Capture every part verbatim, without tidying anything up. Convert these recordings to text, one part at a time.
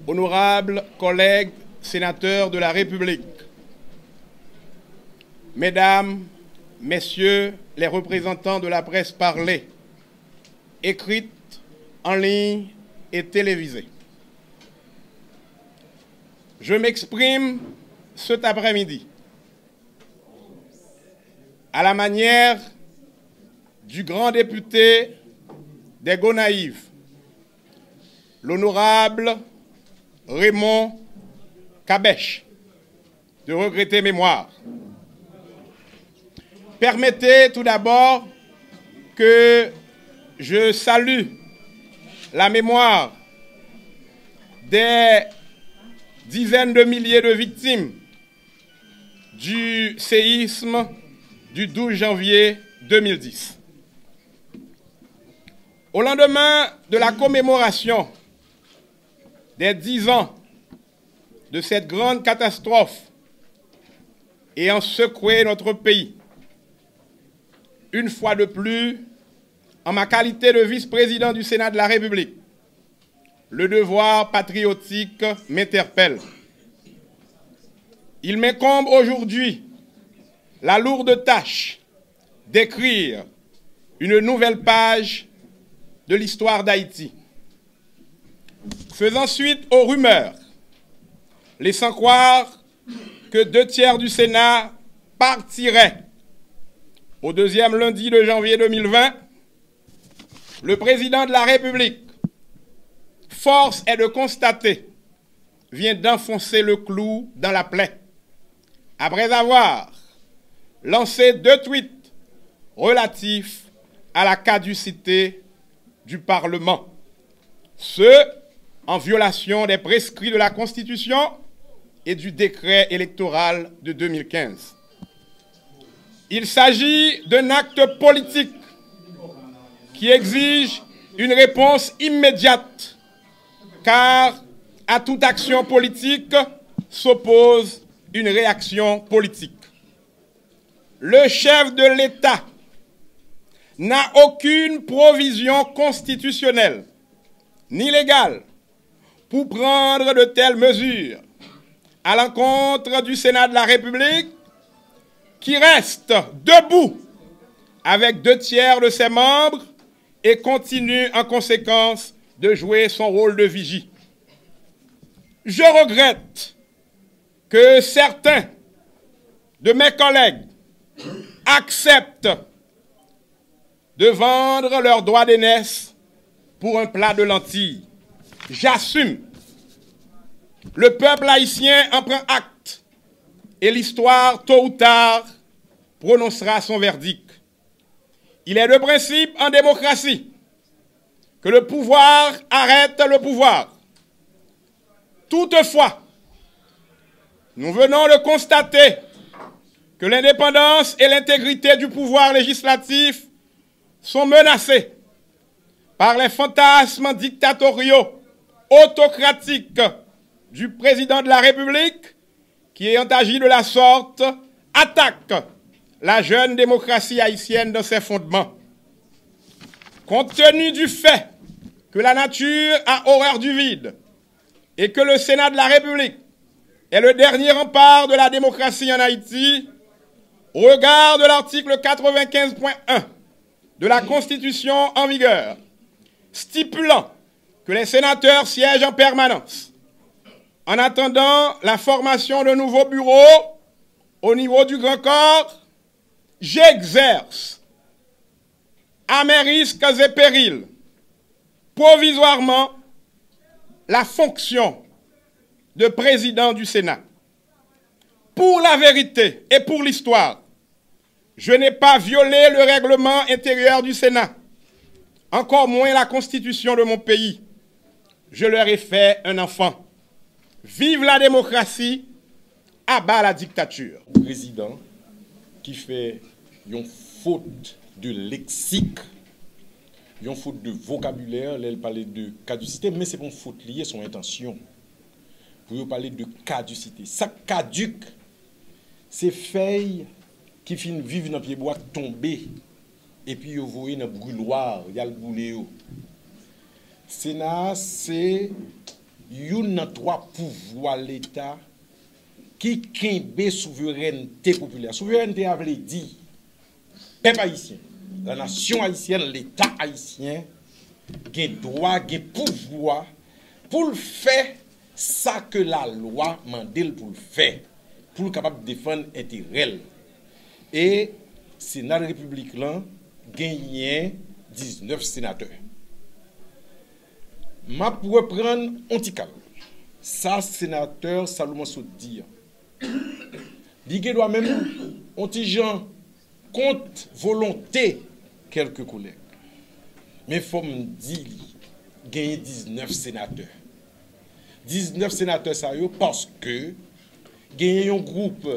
Honorables collègues sénateurs de la République, Mesdames, Messieurs les représentants de la presse parlée, écrite, en ligne et télévisée. Je m'exprime cet après-midi à la manière du grand député des Gonaïves, l'honorable Raymond Kabèche, de regretter mémoire. Permettez tout d'abord que je salue la mémoire des dizaines de milliers de victimes du séisme du douze janvier deux mille dix. Au lendemain de la commémoration des dix ans de cette grande catastrophe ayant secoué notre pays, une fois de plus, en ma qualité de vice-président du Sénat de la République, le devoir patriotique m'interpelle. Il m'incombe aujourd'hui la lourde tâche d'écrire une nouvelle page de l'histoire d'Haïti. Faisant suite aux rumeurs laissant croire que deux tiers du Sénat partiraient au deuxième lundi de janvier deux mille vingt, le président de la République, force est de constater, vient d'enfoncer le clou dans la plaie, après avoir lancé deux tweets relatifs à la caducité du Parlement, ce, en violation des prescrits de la Constitution et du décret électoral de deux mille quinze. Il s'agit d'un acte politique qui exige une réponse immédiate, car à toute action politique s'oppose une réaction politique. Le chef de l'État n'a aucune provision constitutionnelle ni légale pour prendre de telles mesures à l'encontre du Sénat de la République qui reste debout avec deux tiers de ses membres et continue en conséquence de jouer son rôle de vigie. Je regrette que certains de mes collègues acceptent de vendre leurs droits d'aînesse pour un plat de lentilles. J'assume. Le peuple haïtien en prend acte et l'histoire, tôt ou tard, prononcera son verdict. Il est de principe en démocratie que le pouvoir arrête le pouvoir. Toutefois, nous venons de constater que l'indépendance et l'intégrité du pouvoir législatif sont menacées par les fantasmes dictatoriaux, autocratiques du président de la République qui, ayant agi de la sorte, attaque la jeune démocratie haïtienne dans ses fondements. Compte tenu du fait que la nature a horreur du vide et que le Sénat de la République est le dernier rempart de la démocratie en Haïti, au regard de l'article quatre-vingt-quinze point un de la Constitution en vigueur, stipulant que les sénateurs siègent en permanence, en attendant la formation d'un nouveau bureau au niveau du Grand Corps, j'exerce, à mes risques et périls, provisoirement, la fonction de président du Sénat. Pour la vérité et pour l'histoire, je n'ai pas violé le règlement intérieur du Sénat, encore moins la constitution de mon pays. Je leur ai fait un enfant. Vive la démocratie, à bas la dictature. Prezidan ki fè yon fot de leksik, yon fot de vokabilè lè l pale de kadisite, men se pa yon fot li ye, se yon entansyon. Pou yo pale de kadisite. Sa k kadik, se fèy ki fin viv nan pyebwa k tonbe, epi yo voye nan brilwa, y al boule yo. Sena a se youn nan twa pouvwa Leta ki kenbe souverènte popilè. Souverènte a vle di pèp ayisyen, la nation haïtienne, Leta ayisyen gen dwa, gen pouvwa pou l fè sa ke lalwa mande l pou l fè, pou l kapab defann enterè l. E Sena Repiblik lan genyen diznèf senatè. M ap reprann on ti kal sa senatè Salomon sot di an. Li gen dwa menm on ti jan kont volonte kèlke kolèg. Men fò m di li, genyen diznèf senatè. Diznèf senatè sa yo, paske genyen yon gwoup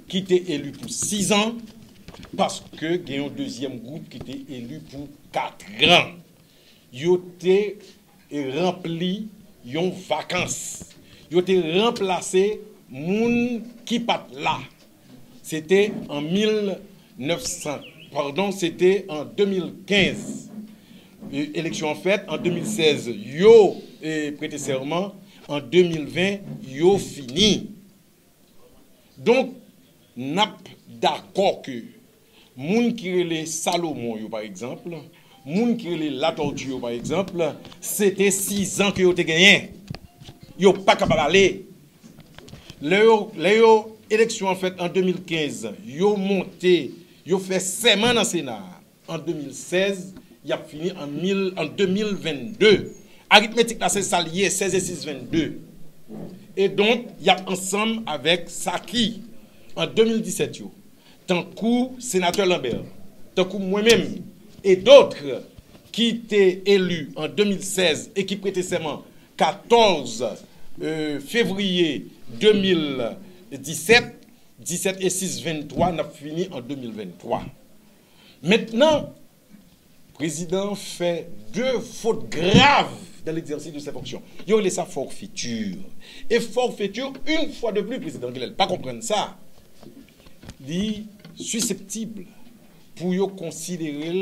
ki te eli pou sizan, paske gen yon dezyèm gwoup ki te eli pou katran. Yo te ranpli yon vakans. Yo te ranplase moun ki pa t la. Se te an mil nèf san, padon, se te an de mil kenz. E, eleksyon an fèt, an de mil sèz, yo, e, prete sèman, an de mil ven, yo fini. Donk, n ap dakò ke moun ki rele Salomon yo, pa egzanp, moun ki rele Latortue yo, pa egzanp, se te sizan ke yo te genyen. Yo pa kapab ale. Lè yo, lè yo, eleksyon an fèt an de mil kenz, yo monte, yo fè sèman nan Sena a. An de mil sèz, y ap fini an mil, an de mil vennde. Aritmetik la, se sa l ye, sèz e sis, vennde. E donk, y ap ansanm avèk sa ki, an de mil disèt yo, tankou senatè Lambert, tankou mwen menm, e dòt ki te eli an de mil sèz e ki prete sèman katòz, e, fevriye de mil disèt, disèt e sis, venntwa, n ap fini an de mil venntwa. Mentnan, prezidan an fè de fot grav dans l'exercice de ses fonctions. Yo rele sa forfaiture. E forfaiture, une fois de plus, prezidan an genlè l pa konprann sa, li siseptib pou yo konsidere l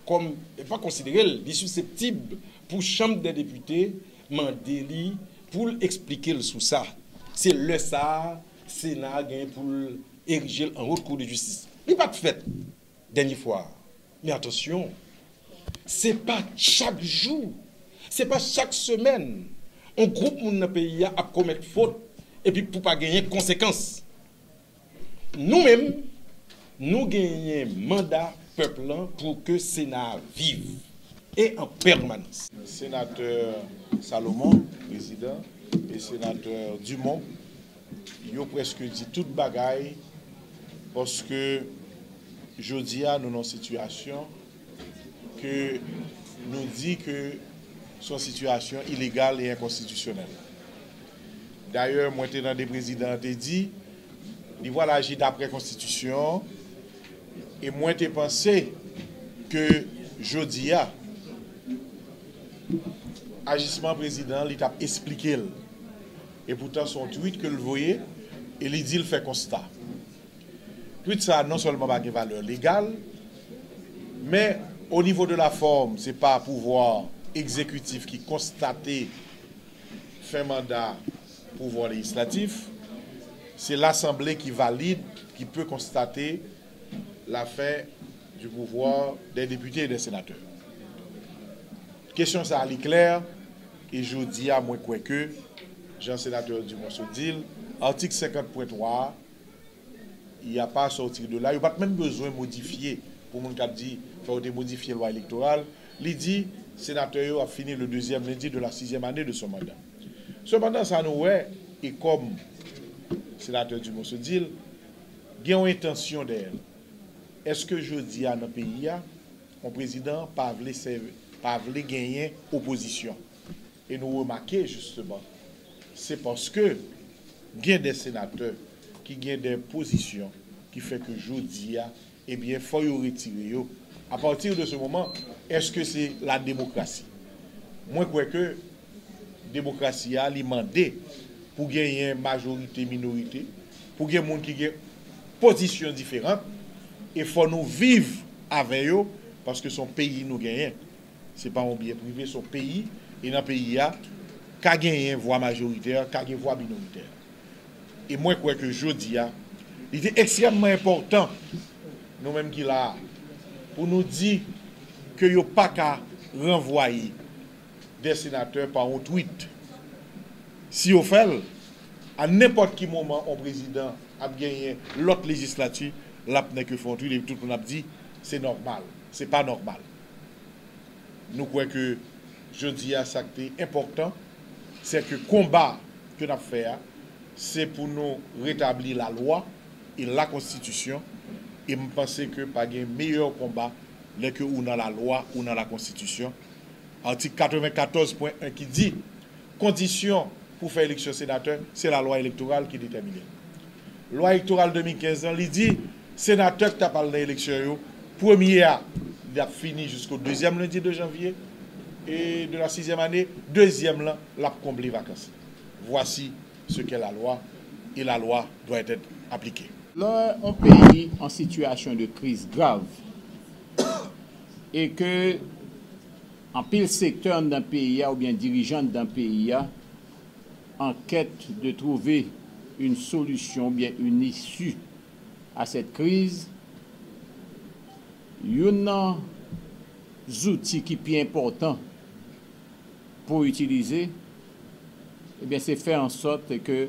kòm, e pa konsidere l, li siseptib pou Chanm dè Depite mande li pou l eksplike l sou sa. Se lè sa a, Sena a genyen pou l erije l an Haute Cour de Justice. Li pa t fèt dènye fwa a. Men atansyon, se pa chak jou, se pa chak semèn, yon gwoup moun nan peyi a ap komèt fot, epi pou pa genyen konsekans. Nou menm, nou genyen manda pèp lan pou ke Sena a viv, e an pèmanans. Senatè Salomon, prezidan, e senatè Dumont, yo prèske di tout bagay, paske jodi a nou nan yon sitiyasyon ke nou di ke se yon sitiyasyon ilegal e enkonstitisyonèl. Dayè, mwen te tande prezidan an te di, li pral aji daprè konstitisyon an, e mwen te panse ke jodi a, ajisman prezidan an, li t ap esplike l. E poutan, se yon tweet ke l voye, e li di l fè konsta. Tweet sa a non sèlman pa gen valè legal, men o nivo de la fòm, se pa pouvwa egzekitif ki konstate fen manda pouvwa lejislatif, se lasanble ki valid, ki pe konstate la fin du pouvoir des députés et des sénateurs. Kesyon sa a, li klè, e jodi a, mwen kwè ke, jan senatè Dumont sot di l, atik senkant pwen twa a, il y a pas à sortir de là. Yo pa t menm bezwen modifye, pou moun k ap di, fò yo te modifye lwa elektoral. Li di, senatè yo ap fini le deuxième lundi de la sixième année de son mandat. Sepandan, sa nou wè, e kòm senatè Dumont sot di l, gen yon entansyon dèyè l. Èske jodi a nan peyi a, yon prezidan pa vle sèvi, pa vle genyen opozisyon? E nou remake, jisteman, se paske gen de senatè ki gen de pozisyon ki fè ke jodi a, ebyen, fò yo retire yo. A partir de ce moment, èske se la demokrasi? Mwen kwè ke demokrasi a, li mande pou genyen majorite, minorite, pou gen moun ki gen pozisyon diferan, e fò nou viv avè yo, paske se yon peyi nou genyen. Se pa yon byen prive, se yon peyi, E nan peyi a, ka genyen vwa majoritè, ka gen vwa minoritè. E mwen kwè ke jodi a, li te ekstrèmman enpòtan, nou menm ki la a, pou nou di ke yo pa ka ranvwaye de senatè pa yon tweet. Si yo fè l, a nenpòt ki moman yon prezidan ap genyen lòt lejislati, l ap nèk fè yon tweet epi tout moun ap di, se nòmal. Se pa nòmal. Nou kwè ke jodi a, sa k te enpòtan, se ke konba ke n ap fè a, se pou nou retabli lalwa e lakonstitisyon, e m panse ke pa gen meyè konba lè ke ou nan lalwa, ou nan lakonstitisyon. Atik katrevenkatòz pwen en ki di, kondisyon pou fè eleksyon senatè, se lalwa elektoral ki detèmine l. Lwa elektoral de mil kenz lan, li di, senatè k t ap al nan eleksyon yo, premye a, li ap fini jisko dezyèm lendi de janvye e de la sizyèm ane, dezyèm lan, l ap konble vakans li. Voici ce qu'est la loi, et la loi doit être appliquée. Lè yon peyi an sitiyasyon de kriz grav e ke anpil sektè anndan peyi a oubyen dirijan anndan peyi a an quête de trouver une solution oubyen une issue à cette crise, youn nan zouti ki pi enpòtan pou itilize, ebyen, se fè an sòt ke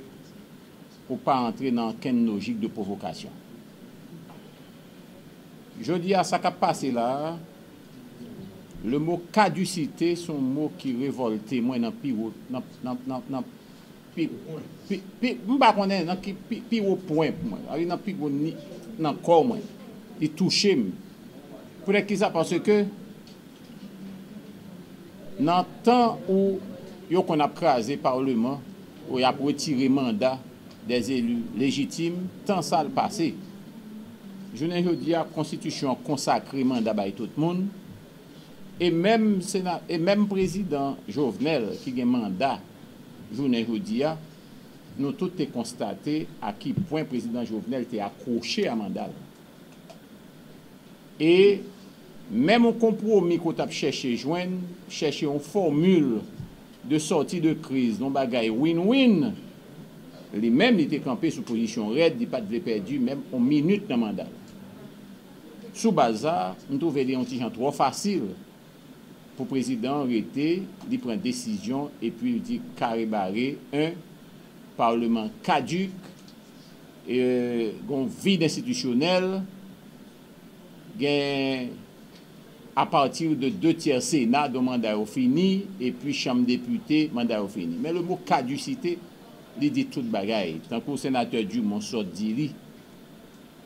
ou pa antre nan okenn lojik de pwovokasyon. Jodi a, sa k ap pase la a, le mo kadisite se yon mo ki revòlte mwen nan pi wo, nan, nan, nan, nan pi, pi, pi, m pa konnen nan ki pi, pi wo pwen pou mwen, ali nan pi wo ni, nan kò mwen. Li touche m. Poutèt ki sa? Paske nan tan ou yo konn ap kraze palman, ou y ap retire manda dè zeli lejitim, tan sa l pase. Jounen jodi a, konstitisyon an konsakre manda bay tout moun. E menm sena, e menm prezidan Jovenel ki gen manda jounen jodi a, nou tout te konstate a ki pwen prezidan Jovenel te akwoche a manda l. E menm yon konpwomi ke w t ap chèche jwenn, chèche yon fòmil de sòti de kriz, yon bagay win-win, li menm li te kanpe sou pozisyon rèd, li pa t vle pèdi menm yon minit nan manda l. Sou baz sa, m twouve li yon ti jan twò fasil pou prezidan an rete, li pran desizyon epi l di kare bare, en, palman kadik, e, gen yon vid enstitisyonèl, gen apati de de tyè Sena dont manda yo fini, epi Chanm Depite manda yo fini. Men le mo kadisite, li di tout bagay. Tankou senatè Dumont sot di li,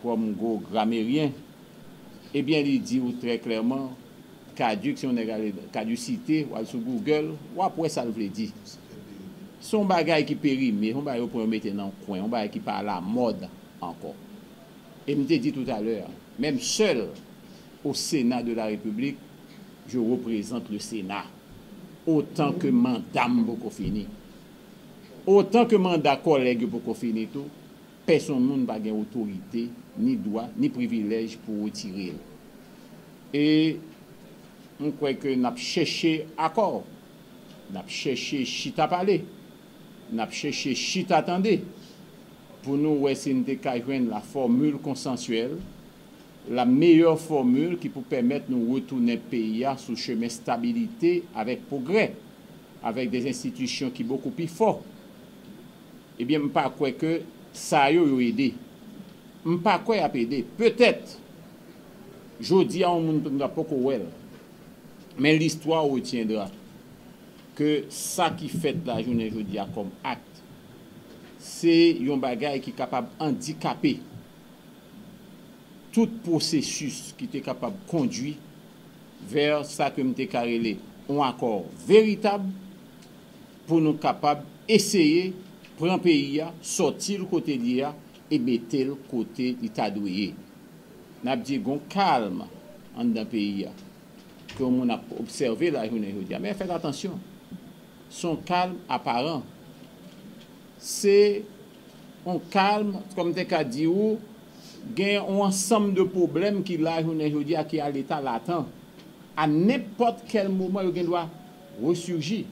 kòm gwo grameryen, ebyen, li di w trè klèman, kadik, si yon nèg ale kadisite, w al sou Google, w ap wè sa l vle di. Se yon bagay ki perime, se yon bagay yo pran yo mete nan yon kwen, yon bagay ki pa alamòd ankò. E m te di toutalè, menm sèl au Sénat de la République, je représente le Sénat. Otan ke manda m poko fini. Otan ke manda kòlèg yo poko fini tou, pèsonn moun pa gen otorite, ni dwa, ni privilèj pou retire l. E m kwè ke n ap chèche akò, n ap chèche chita pale, n ap chèche chita tande pou nou wè si n te ka jwenn la fòmil konsansyèl, la meyè fòmil ki pou pèmèt nou retounen peyi a sou chemen stabilite avèk pwogrè, avèk de enstitisyon ki bokou pi fò. Ebyen, m pa kwè ke sa yo, yo ede. M pa kwè y ap ede. Petèt, jodi a, yon moun poko wè l. Men listwa retiendra ke sa ki fèt la jounen jodi a kòm akt, se yon bagay ki kapab andikape tout pwosesis ki te kapab kondui vè sa ke m te ka rele yon akò veritab pou nou kapab eseye pran peyi a, sòti l kote l ye a e mete l kote li ta dwe ye. N ap di gon kalm anndan peyi a ke yon moun ap obsève la jounen jodi a. Men fèt atansyon, se yon kalm aparan. Se yon kalm, kòm m te ka di ou, gen yon ansanm de pwoblèm ki la jounen jodi a ki a leta latan. A nenpòt kèl moman, yo gen dwa resurji.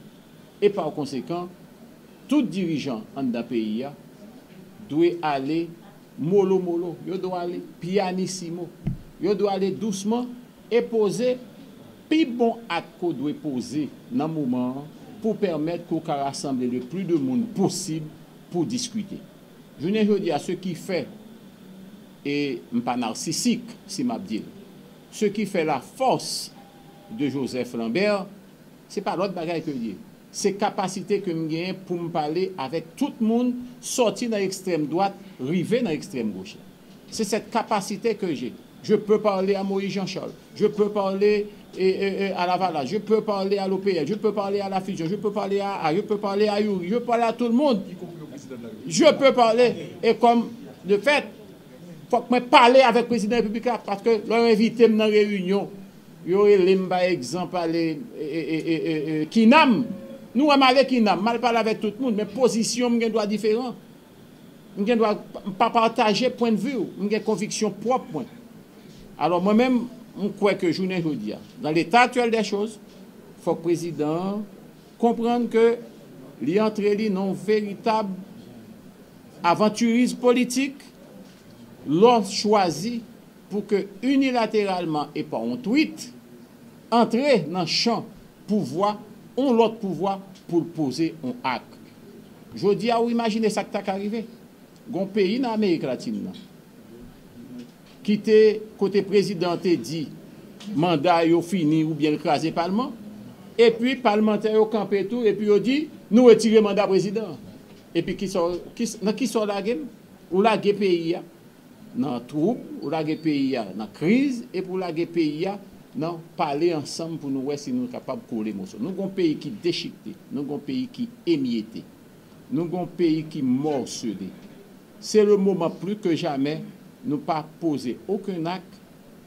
E pa konsekan, tout dirijan anndan peyi a dwe ale molo molo, yo dwe ale pianissimo, yo dwe ale dousman e poze pi bon ak ke w dwe poze nan moman an pou pèmèt ke w ka rasanble le pli de moun posib pou diskite. Jounen jodi a, se ki fè, e m pa narsisik si m ap di l, se ki fè la fòs de Joseph Lambert, se pa lòt bagay ke l ye. Se kapasite ke m genyen pou m pale avèk tout moun, sòti nan ekstrèm dwat, rive nan ekstrèm goch la. C'est cette capacité que j'ai. Je peux parler à Moïse Jean-Charles. Je peux parler et, et, et à Lavalas. Je peux parler à l'O P S. Je peux parler à la fusion. Je peux parler à, à, je peux parler à Youri. Je peux parler à tout le monde. Je peux parler. Et comme de fait, fòk mwen pale avèk prezidan repiblik la, paske lè yo envite m nan reyinyon, yo rele m pa egzanp ale e, e, e, e, e, e, Kinam. Nou wè m ale Kinam, m al pale avèk tout moun, men pozisyon m gen dwa diferan. M gen dwa m pa pataje pwennvi w, m gen konviksyon pwòp mwen. Alò mwen menm, m kwè ke jounen jodi a, dans l'état actuel des choses, fòk prezidan an konprann ke li antre li nan yon veritab avantirizm politik lè w chwazi pou ke inilateralman e pa yon tweet antre nan chan pouvwa, yon lòt pouvwa pou l poze yon ak. Jodi a, ou imajine sa k ta ka rive. Gon peyi nan Amerik Latin nan ki te, kote prezidan an te di manda yo fini oubyen l kraze palman, epi palmantè yo kanpe tou, epi yo di nou retire manda prezidan an. Epi kisa w, kis, nan kisa w lage m? Ou lage peyi a nan twoub, ou lage peyi a nan kriz, epi ou lage peyi a nan pale ansanm pou nou wè si nou kapab kole moso. Nou gon peyi ki dechikte, nou gon peyi ki emyete, nou gon peyi ki mòsele. C'est le moment plus que jamais nou pa poze okenn ak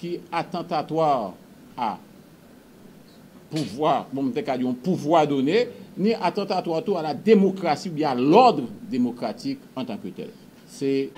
ki atantatwa a pouvwa, bon, m te ka di yon pouvwa done, ni atantatwa tou a la demokrasi oubyen a lòd demokratik antanke tèl. Se